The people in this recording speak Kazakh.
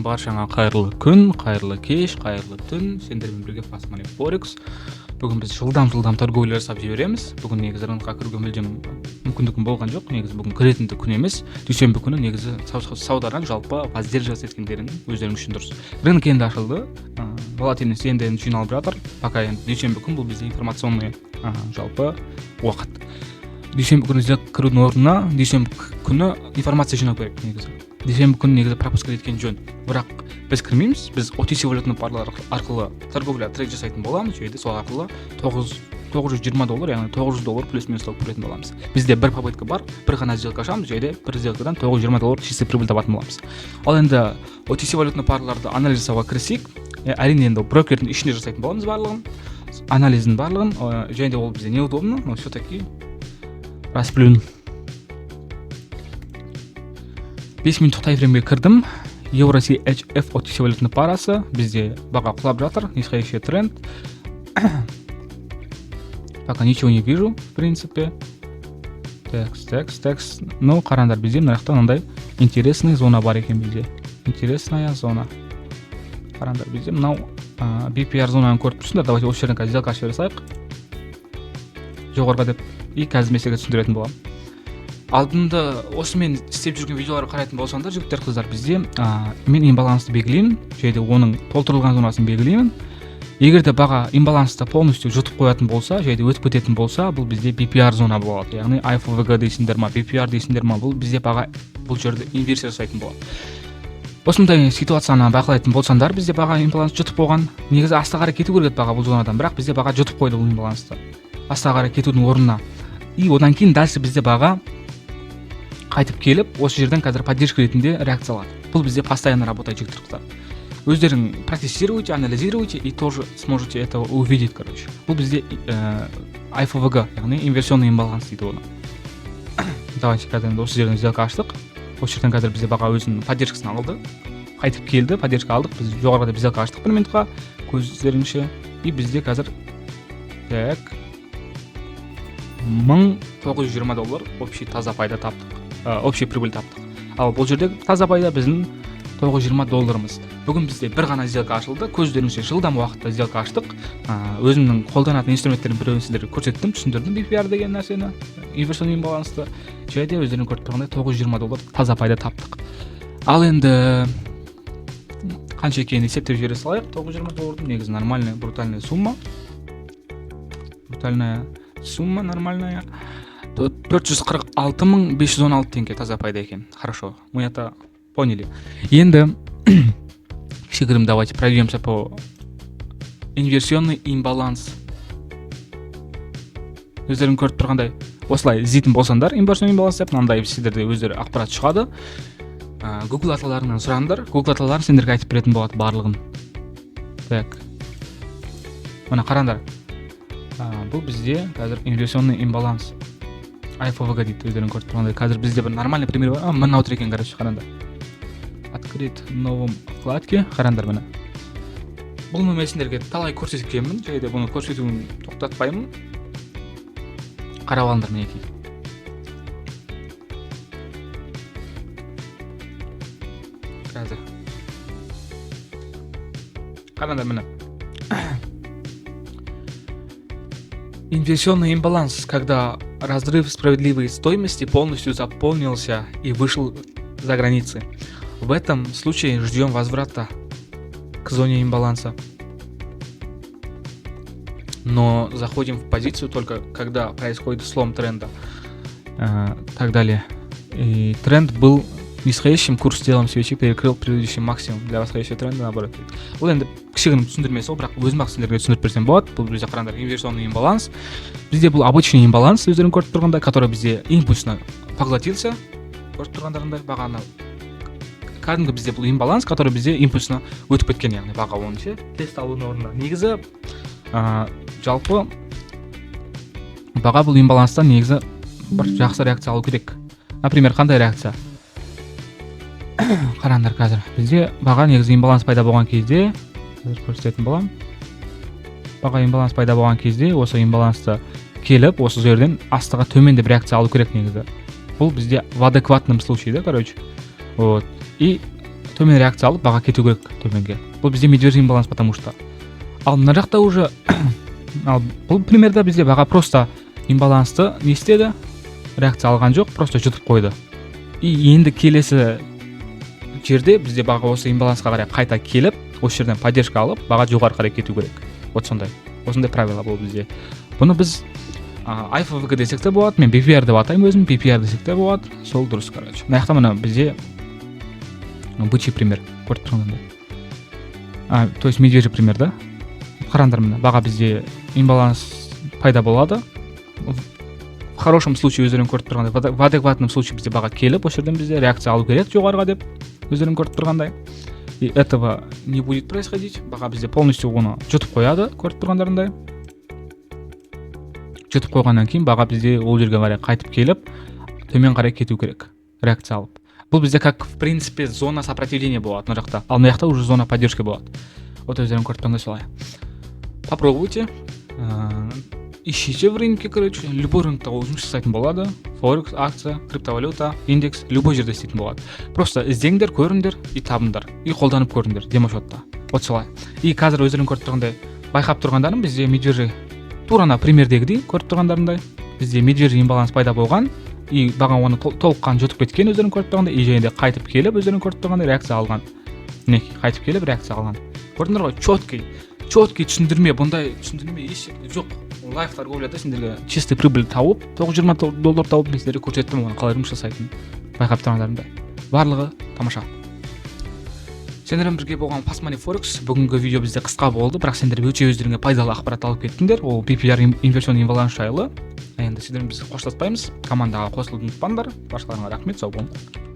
Баршаңа қайырлы күн, қайырлы кеш, қайырлы түн. Сендермен бірге Fast Money Forex. Бүгін біз жылдам-жылдам торговля жасап жібереміз. Бүгін негізі рынокқа кіруге мүлдем мүмкіндігім болған жоқ. Негізі бүгін кіретін де күн емес. Дүйсенбі күні негізі саудадан жалпы воздерживаться еткендерің өздерің үшін дұрыс. Рынок енді ашылды. Волатильность енді енді жиналып жатыр. Пока енді дүйсенбі күн, бұл бізде информационный жалпы уақыт. Дүйсенбі күні сделка кірудің орнына дүйсенбі күні информация жинау керек негізі. Дүйсенбі күні негізі пропускать еткен жөн. Бірақ біз кірмейміз, біз OTC валютный парлар арқылы торговля, трейд жасайтын боламыз және де сол арқылы 920 доллар, яғни 900 доллар плюс минус тауып кіретін боламыз. Бізде бір попытка бар, бір ғана сделка ашамыз және де бір сделкадан 920 доллар чистый прибыль табатын боламыз. Ал енді OTC валютный парларды анализ жасауға кірісейік. Әрине, енді брокердің ішінде жасайтын боламыз барлығын, анализдің барлығын, және де ол бізде неудобно, но все таки расплюнь. 5 минуттық таймфреймге кірдім. Евро CHF OTC валютный парасы, бізде баға құлап жатыр, нисходящий тренд. Пока ничего не вижу, в принципе. Такс, такс, такс. Ну, қараңдар, бізде мына жақта мынандай интересный зона бар екен бізде. Интересная зона. Қараңдар, бізде мынау BPR зонаны көріп тұрсыңдар. Давайте осы жерден қазір сделка ашып жібере салайық. Жоғарыға деп. И қазір мен сіздерге түсіндіретін боламын. Алдында осымен істеп жүрген видеоларға қарайтын болсаңдар, жігіттер, қыздар, бізде мен имбалансты белгілеймін және де оның толтырылған зонасын белгілеймін. Егер де баға имбалансты полностью жұтып қоятын болса және де өтіп кететін болса, бұл бізде BPR зона болады, яғни IFVG дейсіңдер ма, BPR дейсіңдер ма, бұл бізде баға бұл жерде инверсия жасайтын болады. Осындай ситуацияны бақылайтын болсаңдар, бізде баға имбаланс жұтып қойған. Негізі астына қарай кету керек еді баға бұл зонадан, бірақ бізде баға жұтып қойды бұл имбалансты астына қарай кетудің орнына. И одан кейін дальше бізде баға қайтып келіп, осы жерден қазір поддержка ретінде реакция алады. Бұл бізде постоянно работает, жігіттер, қыздар. Өздерің протестируйте, анализируйте и тоже сможете это увидеть. Короче, бұл бізде IFVG, яғни инверсионный имбаланс дейді оны. Давайте қазір енді осы жерден сделка аштық. Осы жерден қазір бізде баға өзінің поддержкасын алды, қайтып келді, поддержка алдық. Біз жоғарыда деп сделка аштық бір минутқа көздеріңше. И бізде қазір, так, 1920 доллар общий таза пайда таптық, общий прибыль таптық. Ал бұл жерде таза пайда біздің 920 долларымыз. Бүгін бізде бір ғана сделка ашылды, көздеріңізше жылдам уақытта сделка аштық. Өзімнің қолданатын инструменттердің біреуін сіздерге көрсеттім, түсіндірдім BPR деген нәрсені, инверсионный имбалансты, және де өздерің көріп тұрғандай 920 доллар таза пайда таптық. Ал енді қанша екенін есептеп жібере салайық. 920 доллардың негізі нормальная, брутальная сумма, брутальная сумма нормальная. 446 516 теңге таза пайда екен. Хорошо, мы это поняли. Енді кішігірім давайте пройдемся по инверсионный имбаланс. Өздерің көріп тұрғандай, осылай іздейтін болсаңдар, инверсионный имбаланс деп мынандай сіздерде өздері ақпарат шығады. Google аталарыңнан сұраңдар, Google аталарың сендерге айтып беретін болады барлығын. Так, мына қараңдар, бұл бізде қазір инверсионный имбаланс, IFVG дейді. Өздерің көріп тұрғандай, қазір бізде бір нормальный пример бар. Мынау тұр екен. Короче, қараңдар, открыть в новом вкладке. Қараңдар, міне, бұны мен сендерге талай көрсеткенмін және де бұны көрсетуін тоқтатпаймын. Қарап алыңдар, мінекей. Қазір қараңдар, міне, инверсионный имбаланс, когда разрыв справедливой стоимости полностью заполнился и вышел за границы. В этом случае ждем возврата к зоне имбаланса. Но заходим в позицию, только когда происходит слом тренда. Так далее. И тренд был нисходящим, курс телом свечи перекрыл предыдущий максимум для восходящего тренда, наоборот. Бұл енді кішігірім түсіндірмесі ғой, бірақ өзім ақ сендерге түсіндіріп берсем болады. Бұл бізде, қараңдар, инверсионный имбаланс. Бізде бұл обычный имбаланс, өздерің көріп тұрғандай, который бізде импульсно поглотился. Көріп тұрғандарыңдай, бағаны кәдімгі бізде бұл имбаланс, который бізде импульсно өтіп кеткен, яғни баға оны ше тест алудың орнына. Негізі жалпы баға бұл имбаланстан негізі бір жақсы реакция алу керек. Например, қандай реакция? Қараңдар, қазір бізде баға негізі имбаланс пайда болған кезде, қазір көрсететін боламын, баға имбаланс пайда болған кезде осы имбалансты келіп, осы жерден астыға төмен деп реакция алу керек негізі. Бұл бізде в адекватном случае да, короче. Вот, и Төмен реакция алып, баға кету керек төменге. Бұл бізде медвежий имбаланс, потому что. Ал мына жақта уже, ал бұл примерда бізде баға просто имбалансты не істеді? Реакция алған жоқ, просто жұтып қойды. И енді келесі жерде бізде баға осы имбалансқа қарай қайта келіп, осы жерден поддержка алып, баға жоғары қарай кету керек. Вот сондай, осындай правила бұл бізде. Бұны біз IFVG десек те болады, мен BPR деп атаймын өзім, BPR десек те болады, сол дұрыс. Короче, мына жақта, міне, бізде бычий пример көріп тұрғандай, то есть медвежий пример да. Қараңдар, міне, баға бізде имбаланс пайда болады. В хорошем случае, өздерің көріп тұрғандай, в адекватном случае бізде баға келіп, осы жерден бізде реакция алу керек жоғарыға деп, өздерің көріп тұрғандай. И этого не будет происходить. Баға бізде полностью оны жұтып қояды, көріп тұрғандарындай. Жұтып қойғаннан кейін баға бізде ол жерге қарай қайтып келіп, төмен қарай кету керек реакция алып. Бұл бізде как, в принципе, зона сопротивления болады мына жақта, ал мына жақта уже зона поддержки болады. Вот өздерің көріп тұрғандай, солай. Попробуйте, ищите в рынке. Короче, любой рынокта ол жұмыс жасайтын болады: форекс, акция, криптовалюта, индекс, любой жерде істейтін болады. Просто іздеңдер, көріңдер и табыңдар, и қолданып көріңдер демосчетта. Вот солай. И қазір өздерің көріп тұрғандай, байқап тұрғандарың, бізде медвежий, тура ана примердегідей, көріп тұрғандарындай, бізде медвежий имбаланс пайда болған и баға оны толыққан жұтып кеткен, өздерің көріп тұрғандай. И және де қайтып келіп, өздерің көріп тұрғандай, реакция алған. Мінекей, қайтып келіп реакция алған, көрдіңдер ғой. Четкий, четкий түсіндірме, бұндай түсіндірме еш жоқ. Лайв торговляда сендерге чистый прибыль тауып, 920 доллар тауып, мен сендерге көрсеттім оны қалай жұмыс жасайтынын. Байқап тұрғандарыңдай, барлығы тамаша. Сендермен бірге болған Fast Money Forex. Бүгінгі видео бізде қысқа болды, бірақ сендер өте өздеріңе пайдалы ақпарат алып кеттіңдер, ол BPR, инверсионный имбаланс жайлы. Енді сендермен біз қоштаспаймыз, командаға қосылуды ұмытпаңдар. Баршаларыңа рахмет, сау болыңдар.